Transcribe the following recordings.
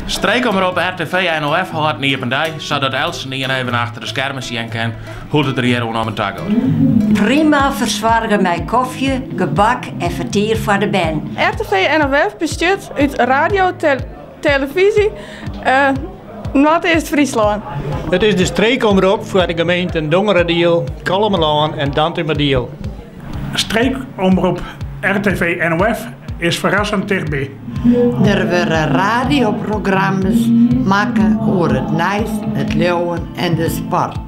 Streekomrop RTV NOF hâldt in iepen dei, sadat eltsenien even achter de skermen sjen kin hoe't it der hjir oan om en ta giet. Prima fersoarge mei kofje, gebak en fertier foar de bern. RTV NOF bestiet út radio, televyzje, Noardeast-Fryslân. It is de streekomrop foar de gemeenten Dongeradiel, Kollumerlân en Dantumadiel. Streekomrop RTV NOF is ferrassend tichtby. Der wurde radioprogramma's makke oer it nijs, it leauwen en de sport.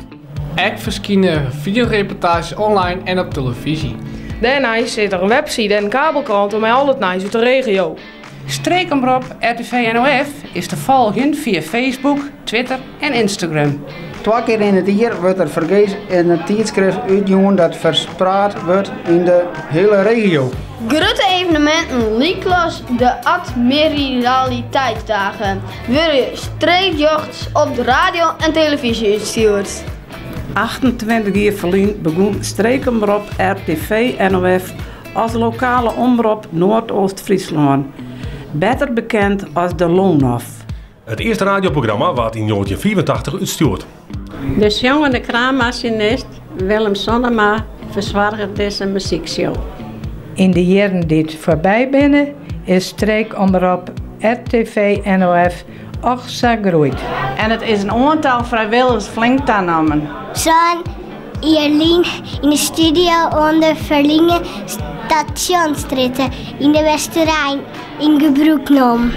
Ek ferskine fideoreportaazjes online en op telefyzje. Dêrneist is der in webside en in kabelkrante mei al it nijs út de regio. Streekomrop RTV NOF is te folgjen fia Facebook, Twitter en Instagram. Twa kear yn it jier wurdt der fergees in tydskrift útjûn dat ferspraat wurdt yn de hiele regio. Grutte eveneminten lykas de Admiraliteitsdagen wurde streekrjochts op de radio en telefyzje útstjoerd. 28 jier ferlyn begûn Streekomrop RTV NOF as lokale omrop Noardeast-Fryslân, better bekend as de LONOF. It earste radioprogramma waard yn njoggentjinhûndertfiifentachtich útstjoerd. De sjongende kraanmasinist Willem Sonnema fersoarget dizze muzykshow. Yn de jierren dy't foarby binne is Streekomrop RTV NOF och sa groeid. En it is in oantal frijwilligers flink tanommen. Sân jier lyn yn de studio oan de Ferlinge Stasjonsstrjitte yn De Westerein yn gebrûk nommen.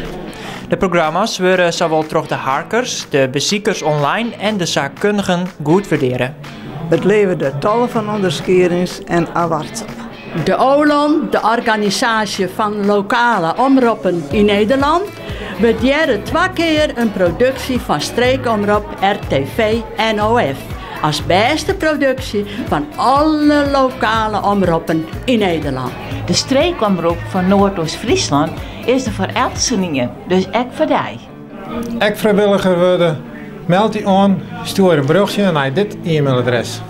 De programma's wurde sawol troch de harkers, de besikers online en de saakkundigen goed wurdearre. It levere tal fan ûnderskiedings en awards op. De OLON, de organisaasje fan lokale omroppen yn Nederlân, wurdearre twa kear in produksje fan streekomrop RTV NOF as bêste produksje fan alle lokale omroppen yn Nederlân. De streekomrop fan Noardeast-Fryslân is der foar eltsenien, dus ek foar dy. Ek frijwilliger wurde? Meld dy oan, stjoer in berjochtsje nei dit e-mailadres.